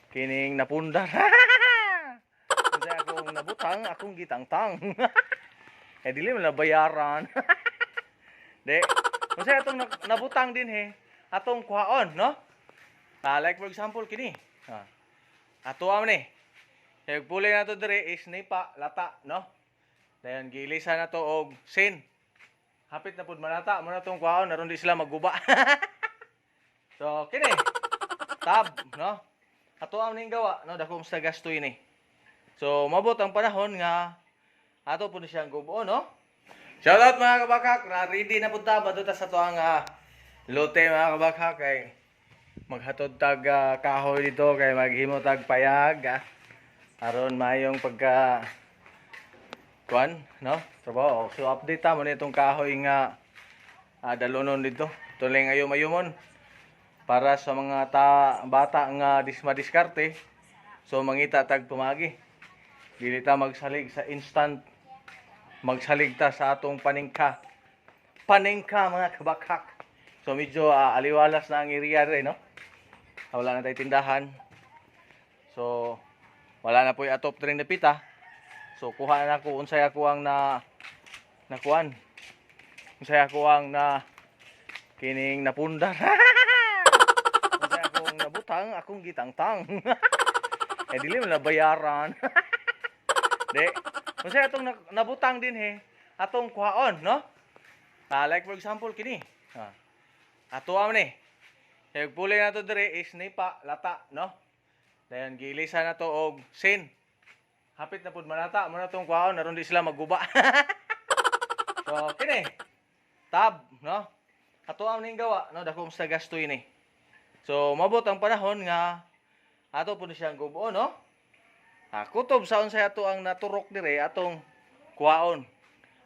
Kining napundar. Unsay akong nabutang, akong gitangtang. Eh, dili man na bayaran. Di. Unsay atong nabutang dinhi, atong kuhaon, no? Ah, like for example kini. Ah. Ato am ni. Kay puli na to diri is nipa lata, no? Dayon gilisan na to og sin. Hapit na pud manata mo na tong kuhaon aron di sila maguba. So kini tab, no? Ato am ning gawa, no, dako sa gasto ini. So mabot ang panahon nga ato pud siyang gubo, no? Shout out, mga kabakak, na ready na pud ta badto ta sa tuang lote, mga kabakak, kay maghatod tag kahoy dito kay maghimo tag payag, ah. Aron maayong pagka kuan, no, trabaho. So update ta mo nitong kahoy nga dalonon dito tuloy ngayon mayumon para sa mga ta bata nga dismadiskarte. So mangita tag pumagi, dili ta magsalig sa instant, magsalig ta sa atong paningka paningka, mga kabakak. So medyo aliwalas na ang area rin, no? Wala na tayo tindahan, so wala na po yung atop rin na pita. So kuha na ako unsay ako ang na nakuan, unsay ako ang na kining napundar. Unsay akong nabutang, akong gitangtang. Eh, dili man na bayaran. Di. Unsay atong nabutang dinhi, atong kuhaon, no? Ah, like for example kini. Ah. Ato am ni. Kay puli na to diri is nipa lata, no? Dayon gilisan na to og sin. Hapit na pud manata mo na tong kuhaon aron di sila maguba. So kini tab, no? Ato am ning gawa, no, dako sa gasto ini. So mabot ang panahon nga ato pud siyang gubo, no? Ah, kutob sa unsay ato ang naturok dire, atong kuhaon.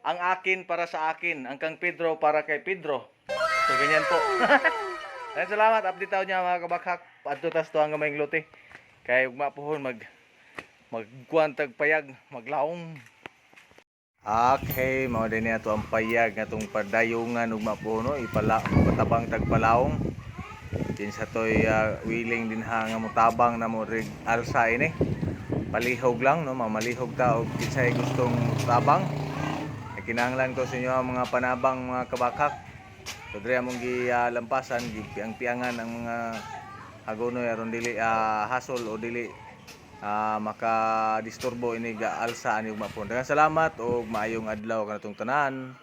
Ang akin para sa akin, ang kang Pedro para kay Pedro. So ganyan po. Ayan, salamat. Update tayo niya, mga kabakak. Adto tas to ang gamayng lote. Kay ugma pohon magkuan tag payag, maglaong. Okay, mao din ato ang payag nga tong padayungan ugma pohon, no, ipala patabang tag palaong. Din sa toy willing din ha nga motabang na mo rig alsa ini. Palihog lang, no, mamalihog ta og kinsay gustong tabang. Ay, kinahanglan ko sa inyo ang mga panabang, mga kabakak. So diri among gilampasan, gipiang-piangan ang mga hagonoy aron dili hasol o dili makadisturbo ini ga alsa ani ugma po. Daghang salamat og maayong adlaw kanatong tanan.